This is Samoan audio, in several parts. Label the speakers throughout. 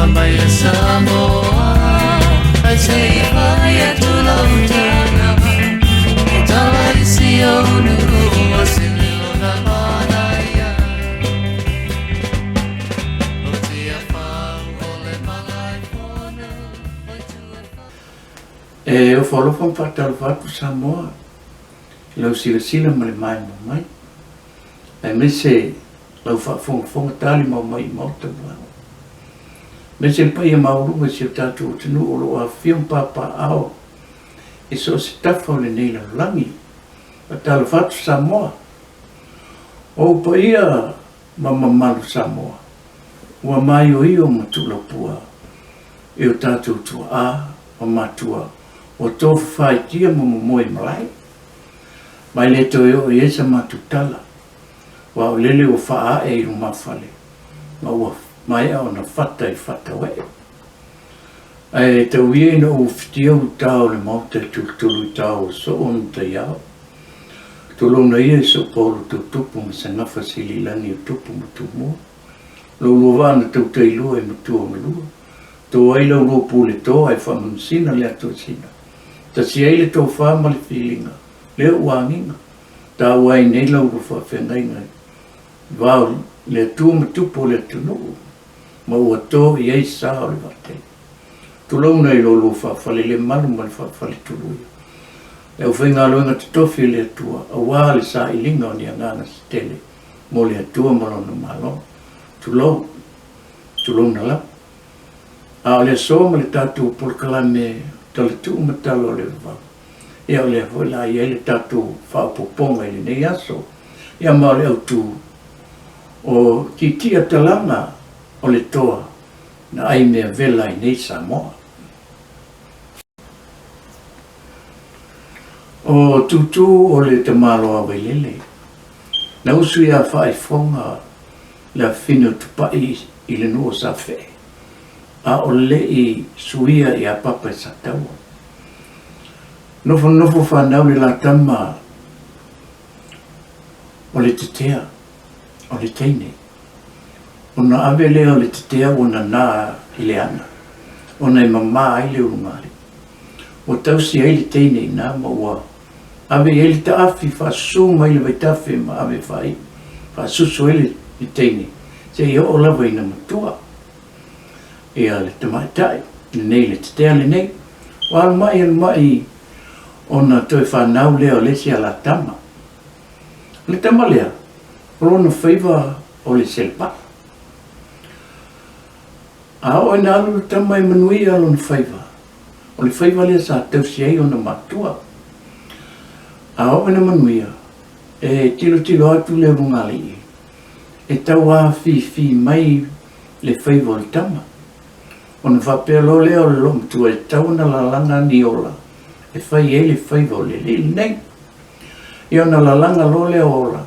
Speaker 1: Talofa mai e Samoa, Ae se i fai atu lau tala, E tala i si ou nuu, O se leo na manaia, O Tiafau o le Malaefono, O Tuafau. E ofo alofa ma faatalofa atu Samoa i lau silasila ma le maimoa mai, aemaise lau faafogafoga talimau mai i Maota ma Laoa. Aemaise le paia maualuga i si o tatou atunuu o lo o afifio ma papaaao i so o se tafa o lenei lalolagi. Faatalofa atu Samoa, o ou paia ma mamalu Samoa, ua maioio ma tuulaupua e o tatou tuaa ma matua ua tofafaaitia ma momoe i malae. Ma e le toe oo i ai sa matou tala, aua o lele ua faaae i lumafale ma ua maea ona fata i fatauee. Ae tau ia ina ou ufitia uta o le maota e tulutulu i tao o soo ona taiao. Tulouna ia i sou paolo tautupu ma se gafa sililagi o tupu ma tumua. Lou lua vaa na tautailua i matua ma lua. To ai lau lua pule to ae faamanusina le atoesina. Tasi ai le tofa ma le filiga, lea ua agiga. Taua ai nei lau lua faafeagaiga i va o le Atua ma tupu o le atunuu, ma ua to i ai sa o le vaatele. Tulouna i lo lua faafalelemalu ma le faafaletuluia, le aufaigaluega totofi a le Atua, aua le sailiga o ni agaga se tele mo le Atua ma Lona Malo. Tulou, tulouna lava. A o le aso ma le tatou polokalame Talatuu ma Tala o le Vavau, ia o lea foi la i ai le tatou faaopoopoga i lenei aso. Ia ma o le autu, o tiitia talaga o le toa na ai mea vela ai nei Samoa. O Tūtū o le tamaloa Vailele, na usu ia Faaifoga le afafine o Tupai i le nuu o Safee, a o le i suia ia Papa i Sataua. Nofonofo fanau le la tama o le tetea, o le teine. Ona ave lea o le tetea ua nanā i le ana, ona e mamā ai le ulugalii. Ua tausi ai le teine i ina ma ua ave i ai le taafi faasusu mai le vaitafe ma ave faaiu, faasusu ai le teine seia oo lava ina matua. Ia le tamaitai lenei, le tetea lenei, ua alu mai alu mai ona toe fanau lea o le isi alatama. O le tama lea, o lona faiva o le selepaʻa. A oo ina alu le tama e manuia lona faiva, o le faiva lea sa tausi ai ona matua. A oo ina manuia, e tilotilo atu le ulugalii, e tauafifi mai le faiva o le tama. Ona faapea loa lea o le loomatua e tatau ona lalaga ni ola e fai ai le faiva o le alii lenei. Ia ona lalaga loa lea o ola,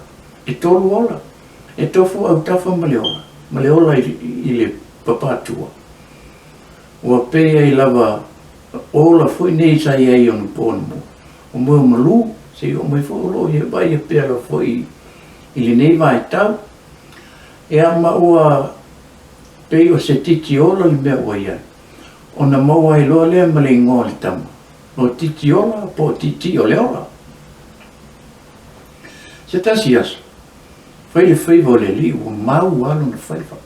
Speaker 1: e tolu ola, e tofu autafa ma le ola, ma le ola i le papatua. Ua pei ai lava ola foi nei sa i ai i ona po anamua, o moe o malu, seia oo mai foi o lo o vaaia pea lava foi i lenei vaitau. Ia ma ua pei o se titi ola le mea ua i ai, ona maua ai loa lea ma le igoa o le tama, o Titi Ola po o Titi o le Ola. Se tasi aso, fai le faiva o le alii ua mau lava lona faiva.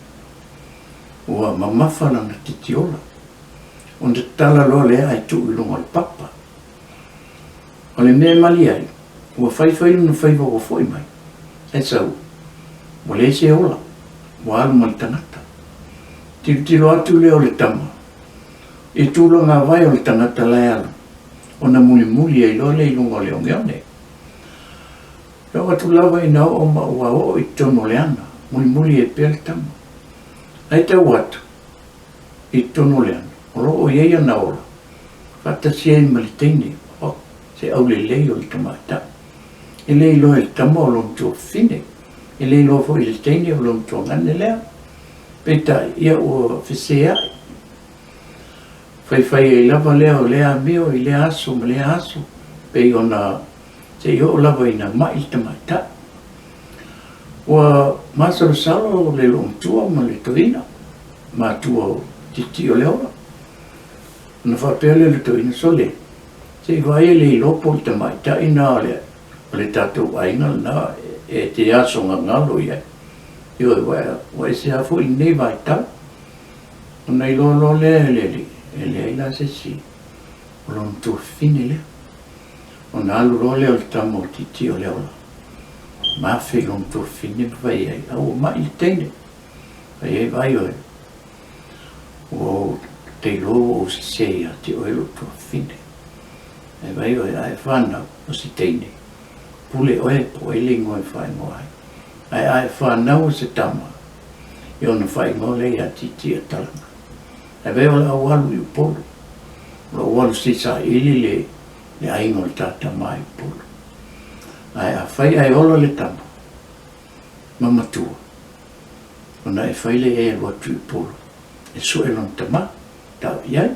Speaker 1: Ua mamafa lana titi ola. Ona tatala loa lea ae tuu i luga o le papa. O le mea e malie ai, ua faifai lona faiva ua foi mai, ae sau, ua leai se ola, ua alu ma le tagata. Tilotilo atu lea o le tama i tulaga vae o le tagata la e alu, ona mulimuli ai loa lea i luga o le oneone. E oo atu lava ina oo ma ua oo i totonu o le ana, mulimuli ai pea le tama. Ae tau atu i totonu o le ana, o lo o i ai ana ola, faatasi ai ma le teine, oh, se aulelei o le tamaitai. E le iloa e le tama o lona tuafafine, e le iloa foi e le teine o lona tuagane lea. Peitai, ia ua feseai. Faifai ai lava lea o lea amio i lea aso ma lea aso, pei ona seia oo lava ina mai le tamaitai. Ua masalosalo le loomatua ma le toeaina, matua Tiitioleola. Ona faapea lea o le toeaina, Sole, se i vaai e le iloa po o le tamaitai lena o le o le tatou aiga lena e te aso gagalo i ai. Ioe, ua ese lava foi lenei vaitau. Ona iloa loa lea e le alii, e leai la se isi o lona tuafafine lea. Ona alu loa lea o le tama o Tiitioleola, ma afe i lona tuafafine ma fai ai, a ua mai le teine. Fai ai, vaai oe, ua ou te iloa ua ou sese ia te oe lou tuafafine. Ae vaai oe, a e fanau, o se teine, pule oe po o ai le igoa e faaigoa ai. Ae a e fanau o se tama, ia ona faaigoa lea ia Tiitiiatalaga. Ae vaai o le a ou alu i Upolu, o le a ou alu se i saili le, le aiga o le ta tama i Upolu. Ae afai ae ola le tama, ma matua, ona e fai lea e alu atu i Upolu e sue lona tama, tau i ai.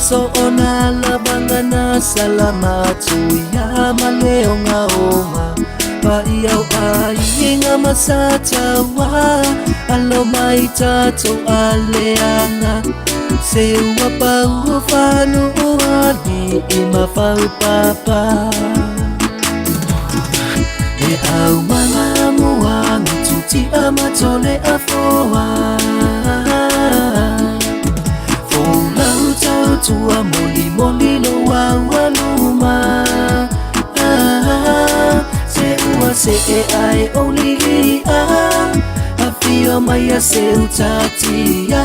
Speaker 2: Soona lavanga na salamatuia ma le ogaoga paia o aiga ma Sataua alo mai tatou aleaga se ua pau fanuualii ma faupapa e aumaga muaga tutia ma tole afoa folau tautua molimoli lo aualuma se ua se e ae oulilia afio mai a se utatia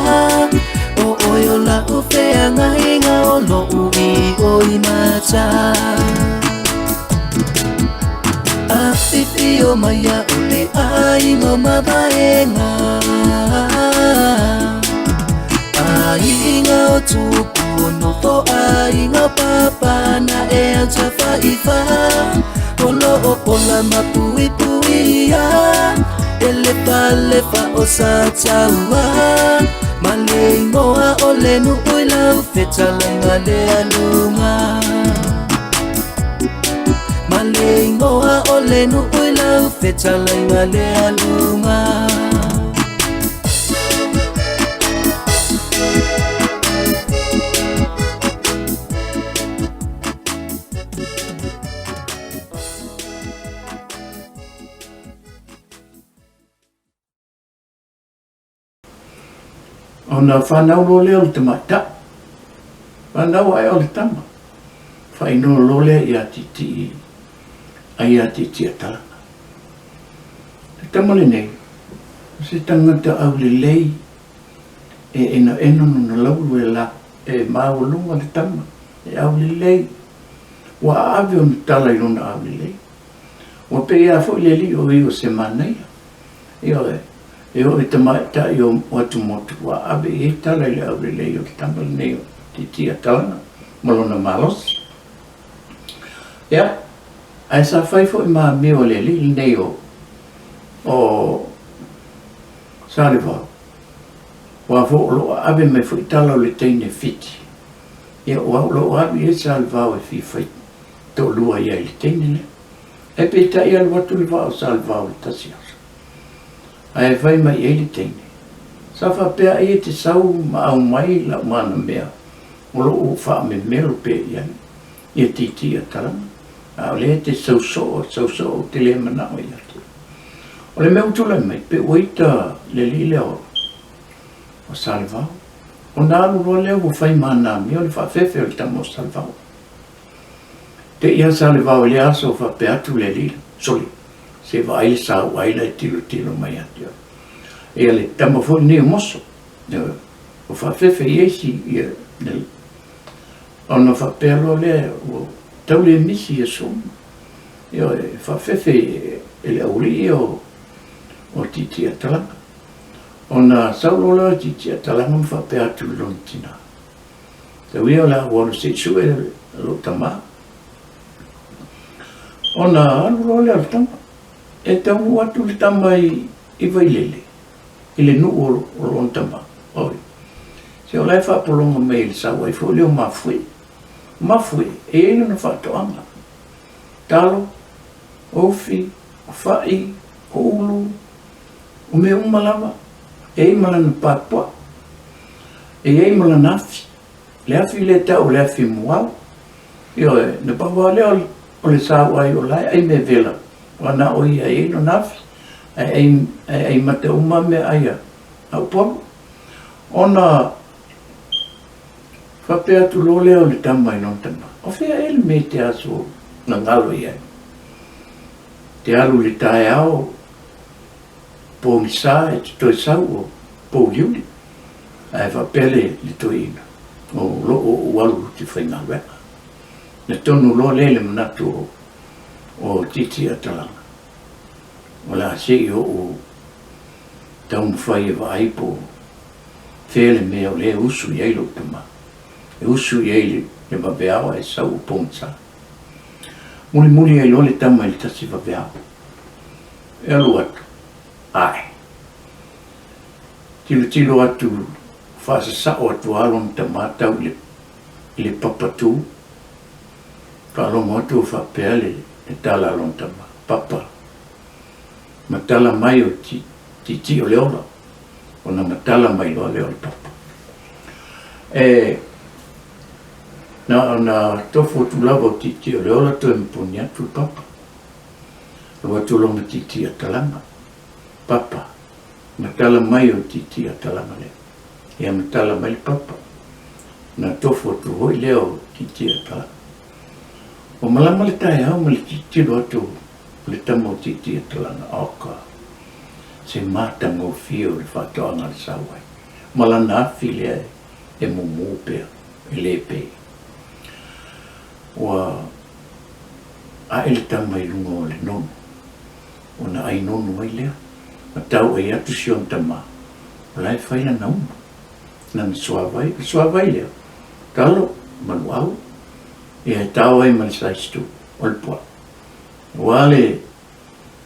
Speaker 2: o oe o lau feagaiga o lou i oi mata afifio mai a o le aiga o mavaega aiga o tupu o nofo aiga o papa na e autafaifa o loo pola ma puipuia e lefalefa o Sataua ma le igoa o le nuu i lau fetalaiga le aluga ma le igoa o le nuu i lau fetalaiga le aluga.
Speaker 1: Ona whanau loa lea o le tamaitai. Whanau ae o le tama. Whainoa loa lea ia Tiitii, ai ia Tiitii Atalanga. Le tama lenei, o se tagata aulelei e enoeno lona laulu e la, e maualuga le tama, e aulelei. Ua aave ona tala i lona aulelei. Ua pei lava foi le alii o ia o se manaia. Ioe, e oo i tamaitai o Atumotu, ua ave i ai tala i le aulelei o le tama lenei o Tiitii Atalanga ma lona malosi. Ia, ae sa fai foi ma amio a le alii lenei o o Salevao, aua foi o lo o ave mai foi tala o le teine Fiti. Ia, ua o lo o alu i ai Salevao e fia fai toalua i ai i le teine lea. Ae peitai alu atu le vaa o Salevao i le tasi aso, ae fai mai i ai le teine, Sa faapea ai e te sau ma aumai lau manamea o lo o faamemelo pea i ai ia Tiitii Atalanga, a o lea e te sau soo, sau soo, ou te le manao ia te oe. O le mea ua tulai mai, pe ua ita le alii lea o Salevao, ona alu loa lea ua fai ma ana amio le faafefe o le tama o Salevao. Te i a Salevao i lea aso faapea atu le alii, Sole, se i vaai le sauai la e tilotilo mai ia te oe. Ia le tama foi lenei o Moso, ua faafefe i ai si ia, ona faapea loa lea ua tau le misi ia Soma. Ioe, e faafefe e le aualii ia o Tiitiiatalaga. Ona sau loa lea o Tiitiiatalaga ma faapea atu i lona tina, Tau ia o le a ou alu se i sue lou tama. Ona alu loa lea o le tama. E taunuu atu le tama i, i Vailele, i le nuu o lona tama. Oi, se o la e faapologa mai e le sau ai foi lea o Mafuie. O Mafuie, e i ai lona faatoaga. Talo, ufi, o fai, o ulu, o mea uma lava. E i ai ma lana papuaa. E i ai ma lana afi. Le afi lea e tau o le afi muau. Ioe, na pau lava lea o le sauai o la e ai mea vela, aua na o ia e i ai lona afi, ae ai, ae ai mata uma meaai a Upolu. Ona faapea atu loa lea o le tama i lona tama, o fea ea le mea e te aso gagalo i ai? Te alu i le taeao pogisa e te toe sau o pouliuli. Ae faapea le, le toeaina, o lo o ou alu ou te faigaluega. Na tonu loa lea i le manatu o, o Tiitiiatalaga, o le a se i ou taumafai e vaai po o fea le mea o lea e usu i ai lou tama. E usu i ai le, le vaveao ae sau o pogisa. Mulimuli ai loa le tama i le tasi vaveao. E alu atu, ae. Tilotilo atu, faasasao atu lava lona tama tau i le i le papatū, faalogo atu o faapea le tala a lona tama, Papa, matala mai o Tiitii o le ola, ona matala mai loa lea o le papa. E na ona tofu atu lava o Tiitii o le ola toe mapuni atu le papa. Alu atu loa ma Tiitii a talaga, Papa, matala mai o Tiitii a talaga lea. Ia matala mai le papa. Na tofu atu foi lea o Tiitii a talaga. Ua malama le taeao ma le tilotilo atu o le tama o Tiitii a talaga, oka, se matagofie o le faatoaga a le sauai, ma lana afi lea e mumu pea, e le pe. Ua ae le tama i luga o le nonu, ona ai nonu ai lea, ma tauai atu si ona tama, o la e fai lana uma, lana suavai. O le suavai lea, talo ma luau, ia e tao ai ma le size 2 o le puaa. Aua le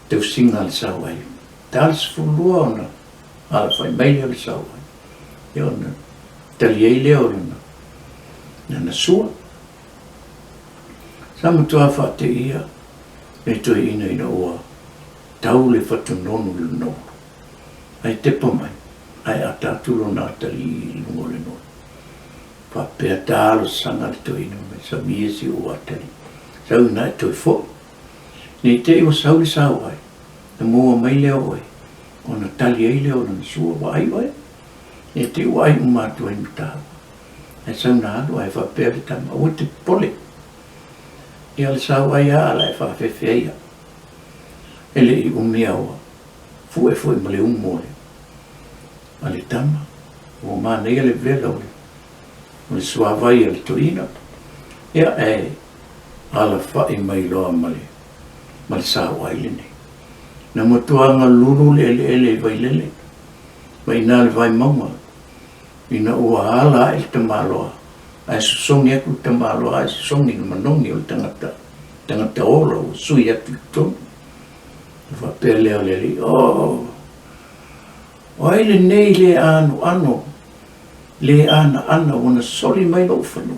Speaker 1: tausiga a le sauai, ta le 12 ona alafai mai lea o le sauai, ia ona tali ai lea o lana, lana sua. Sa matua faateia le toeaina ina ua tau le fatunonu i lona ulu, ae tepa mai, ae ata atu lona atalii i luga o le nonu. Faapea talosaga le toeaina mai, samia si ou atalii, sau ina e toe foi. Ne i te i ua sau le sauai, na maua mai lea o oe, ona tali ai lea o lana sua, ua ai oe. Ne i te i ua ai uma atu ai ma tāua. Ae sau na alu ae faapea le tama, aua e te popole. Ia o le sauai lava a la e faafefe ai au. E le i umi a ua fue foi ma le umu o le a le tama. Ua manaia le vela o le suavai a le toeaina. Ia ae alafai mai loa ma le ma le sauai lenei. Na matua galulu le eleele i Vailele ma i ina le Vaimauga ina ua ala ae le tamaloa ae sosogi atu le tamaloa ae sosogi le manogi o le tagata, tagata ola ua sui atu i totonu. Ona faapea lea o le alii, Oh! O ai lenei le anoano, le anaana ua na soli mai lou fanua?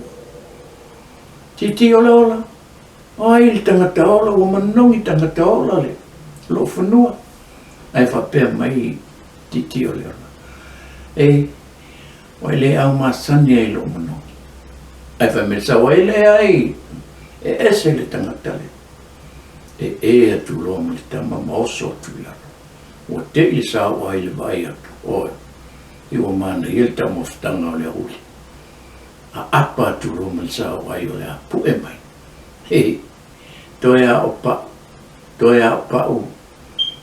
Speaker 1: Titi o le ola, o ai le tagata ola ua manogi tagata ola le lou fanua? Ae faapea mai Titi o le ola, E, ua e le au masani ai i lou manogi. Ae fai mai le saoa, E leai, e ese le tagata lea. E e atu loa ma le tama ma oso atu i lalo. Ua tei le saoa i le vaai atu, oi, i ua manaia le taumafataga o le auli. Aapa atu loa ma le saoa ai o le a pue mai. He, toe ao pau, toe ao pau,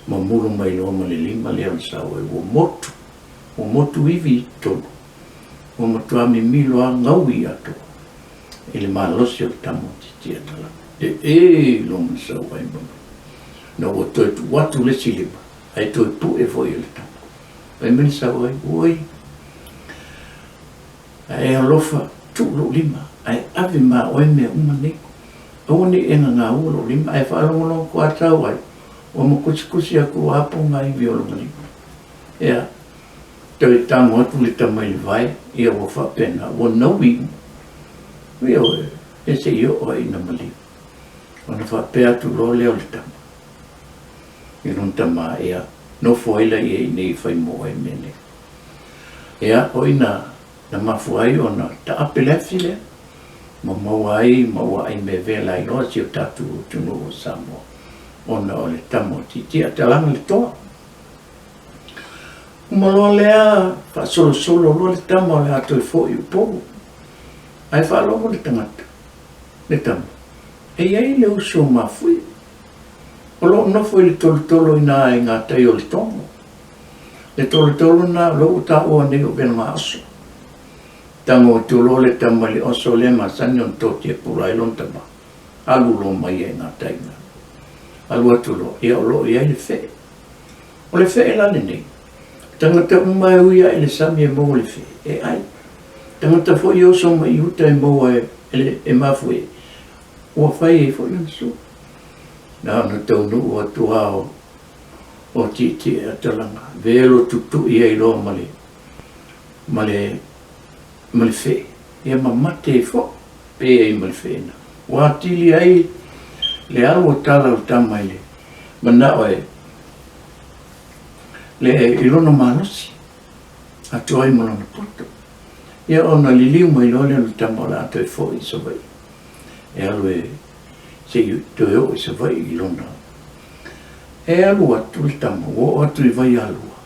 Speaker 1: mamulu mai loa ma le lima lea o le saoa ai, ua motu, ua motu ivi i totonu. Ua matua mimilo lava gaui atoa i le malosi o le tama o Titiatalana. E e loa ma le saoa ai ma mai. Na ua toe tuu atu le isi lima, ae toe pue foi e le tama. Fai mai le saoa ai, Oi, a e alofa, tuu lou lima, ae ave ma oe mea uma nei. Aua ne i e gagaua lou lima, ae faalogologo atu a tau ai, ua makusikusi atu ua apo ngā iwi o lona lima. Ea, toe tango atu le tama i le vae, ia ua faapena, ua naui uma. Ioe, e se i oo ai ina maliu. Ona faapea atu loa lea o le tama i lona tama, ia, nofo ai laia i inei e fai mo oe mea nei. Ia, o i na, na mafua ai ona taape le afi lea, ma maua ai ma ua ai mea vela ai loa si o tatou atunuu o Samoa, ona o le tama o Tiitia Talaga le toa. Uma loa lea, faasolosolo loa le tama o le a toe foi i Upolu. Ae faalogo le tagata, le tama, e i ai le uso mafuie, o lo o nofo i le tolotolo i ina i gatai o le Togo. Le tolotolo lena o lea ua taua nei o Velagaoso. Tago atu loa le tama i le oso lea e masani ona totiapula ai lona tama, alu loa mai ia i gatai ina. Alu atu loa, ia o lo o i ai le fee. O le fee la lenei, tagata uma e ui ae i le sami e maua le fee, e ai. Tagata foi e oso mai i uta e maua e, e mafuie, ua fai ai foi lana sua. Na ona taunuu atu lava o, o Tietie Atalanga, velo tutui ai loa ma le, ma le, ma le fee, ia ma mate ai foi. pe ai ma le feena. Ua atili ai le alu o tala o le tama i le manao e le i lona malosi atu ai ma lona poto. Ia ona liliu mai loa lea o le tama o le a toe foi i Savaii e alu e se i toe oo i Savaii i lona. E alu atu le tama ua oo atu i Vaialua,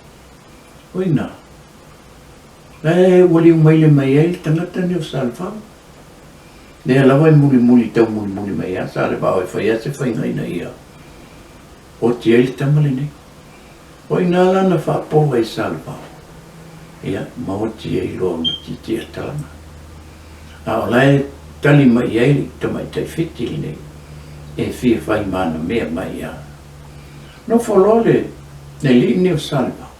Speaker 1: o i ina, la e ua liu maile mai ai le tagata lenei o Salefao. Lea lava e mulimuli tau mulimuli mai lava Salevao e fai lava se faiga ina ia oti ai le tama lenei. O i ina la na faapola i Salevao, ia, ma oti ai loa ma Tiitiiatalaga. A o la e tali mai i ai le tamaitai Fiti lenei e fia fai manamea mai ia. Nofo loa le alii lenei o Salevao,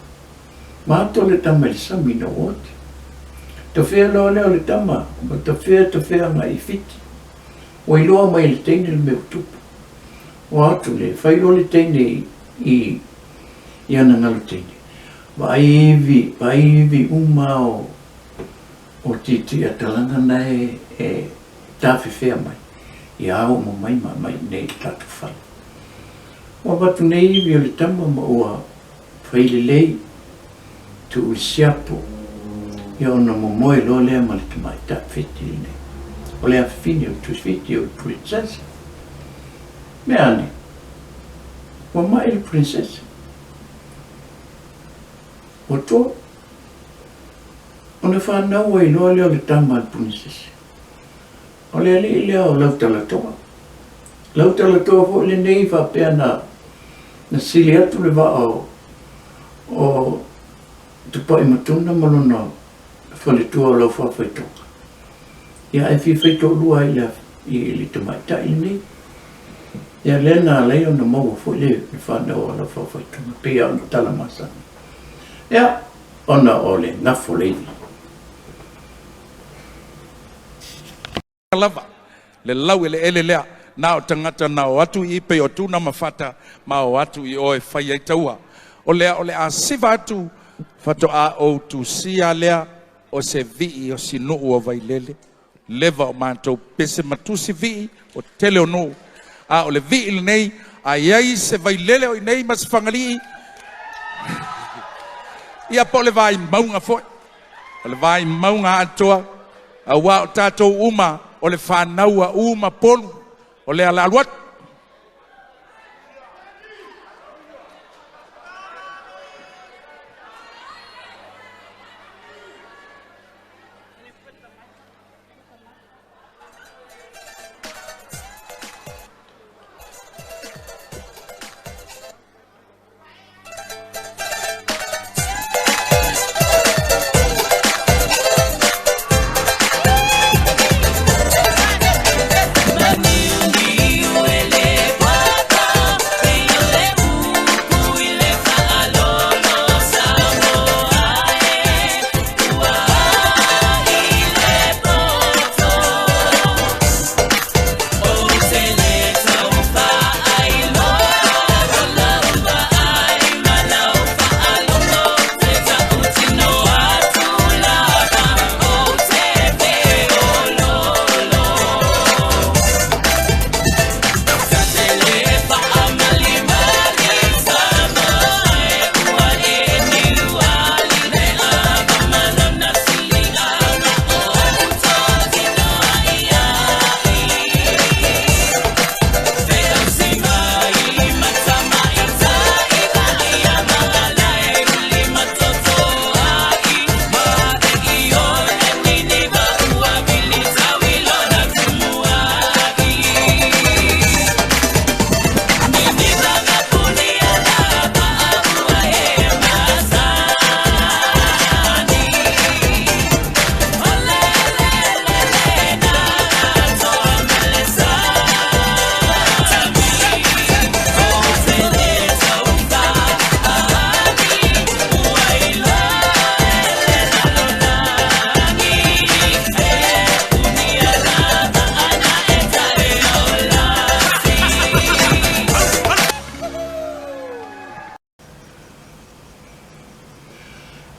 Speaker 1: ma ato le tama i le sami ina ua oti. Tafea loa lea o le tama, ma tafea tafea agai i Fiti. Ua iloa mai e le teine le mea ua tupu. Ua atu le, fai loa le teine i i ana galu teine, vaai ivi, vaai ivi uma o o Tiitiiatalaga na e e tafefea mai, ia ao uma mai ma aumai iinei i le tatou fale. Ua avatu nei ivi o le tama ma ua fai lelei, tuu i le siapo, ia ona momoe loa lea ma le tamaitai Fiti lenei. O le afafine o le Tuifiti o le Princess. Mea ane, ua mai le Princess. Ua toa. Ona fanau ai loa lea o le tama a le Princess. O le alii lea o Lautalatoa. Lautalatoa foi lenei faapea na na sili atu le vaa o o Tupaimatuna ma lona faletua o Laufaafaitoga. Ia ae fia fai toalua ai i le tamaitai lenei. Ia lea na ala ai ona maua foi le fanau a Laufaafaitoga pei lava ona tala masani. Ia, ona o le gafa o le ivi.
Speaker 3: Lava le laueleele lea, na o tagata na o atu i i pei o Tuna ma Fata ma o atu i o e fai ai taua. O lea o le a siva atu faatoa ou tusia lea o se vii o si nuu o Vailele. Leva o matou pese ma tusi vii o tele o nuu, a o le vii lenei a i ai se Vailele o i nei ma se Fagalii, ia po o le Vaimauga foi. O le Vaimauga atoa, aua o tatou uma o le fanau a U ma Polu, o le ala alu atu.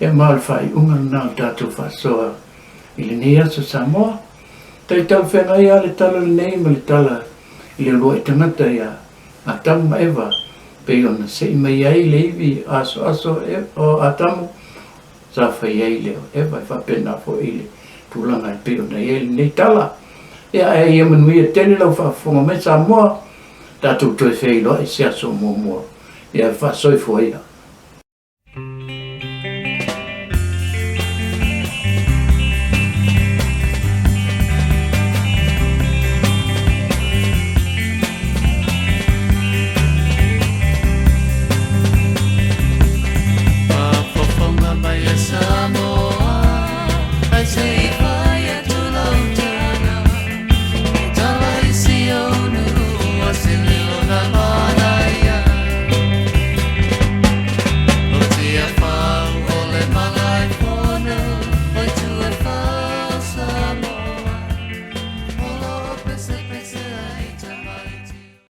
Speaker 1: Ia ma o le faaiuga lena o le tatou faasoa i lenei aso Samoa. Tai talafeagai lava le tala lenei ma le tala i le uluai tagata ia Atamu ma Eva, pei ona sei mai ai le ivi asoaso o Atamu, sa fai ai le o Eva, e faapena foi le tulaga e pei ona i ai lenei tala. Ia ae ia manuia tele lau faafofoga mai Samoa, tatou toe feiloai i se aso muamua. Ia faasoifua ia.